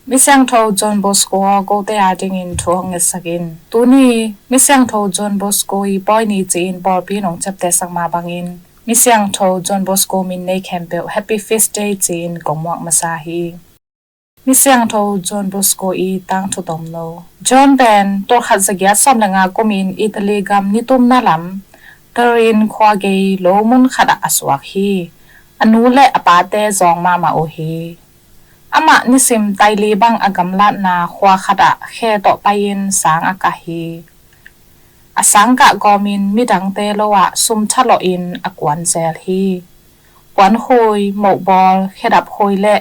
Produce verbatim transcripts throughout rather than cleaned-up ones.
Misiangtho John Bosco aw, kote adingin thu hong ngetsak in. Tuni Misiangtho John Bosco i pawi ni ci-in pawlpi in hong ciaptehsak mah bangin Misiangtho John Bosco min nei khempeuh Happy Feast Day ci-in kong muak masa hi. Misiangtho John Bosco i tangthu tomno. John pen tul khat za giat sawm le nga kumin Italy gam nitumna lam Turin khua gei lo mun khatah a suak hi. A nu le a pate zawng mahmah uh hi. Amah nisim taili bang a gamlatna khua khatah khe tawh pai-in sang a kah hi. A sangkah kawmin midangte lo ah sum thalawhin a kuan zel hi. Puankhui, mohbawl, khedap khui le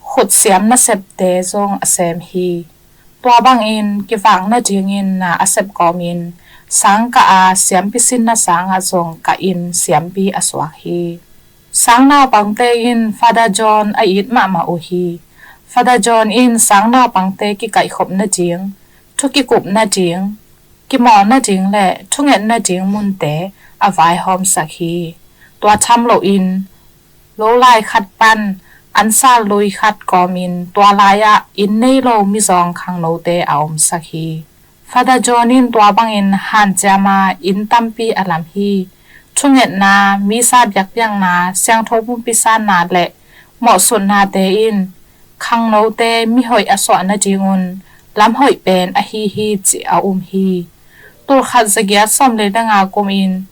khutsiam nasepte zong a sem hi. Tua bangin kivak nadingin na a sep kawmin sangkah a siampi sinna sangah zong kahin siampi a suak hi. Sang naupangte in Father John a it mahmah uh hi. Father John in sang naupangte kikaihkhop nading, thu kikup nading, kimawl nading le thunget nading munte a vaihawmsak hi. Tua tham loin lo lai khat pan ansal lui khat kawmin tua lai-ah inn nei lo mizawng khangnote a omsak hi. Father John in tua bangin hanciama inn tampi a lam hi. Thungetna, misa biakpiakna, siangtho pumpi sanna le mawhsutnate in khangnote mihoih a suah nadingun lamhoih pen ahi hi cih a um hi. Tul khat za giat sawm le nga kumin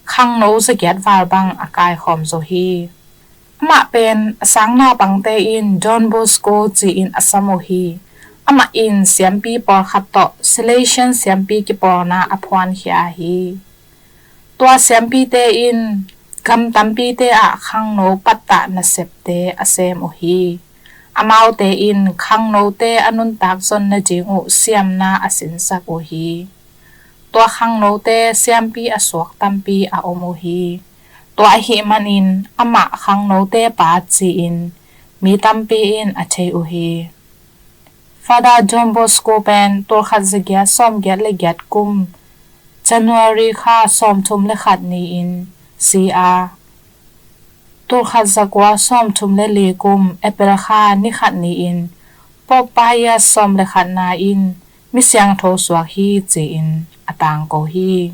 khangno za giat val bang a kaikhawm zo hi. Amah pen a sang naupangte in Don Bosco ci-in a sam uh hi. Amah in siampi pawlkhat tawh Salesian siampi kipawlna a phuankhia hi. Tua siampite in gam tampite ah khangno pattah nasepte a sem uh hi. Amaute in khangnote a nuntak zon nading uh siamna a sinsak uh hi. Tua khangnote siampi a suak tampi a om uh hi. Tua ahih manin amah khangnote pa ci-in mi tampi in a thei uh hi. Father Don Bosco pen tul khat za giat sawm giat le giat kum January kha sawmthum le khat ni-in si a, tul khat za kua sawmthum le li kum April kha ni khat ni-in Pope Pius sawm le khatna in mi siangtho suak hi ci-in a tangko hi.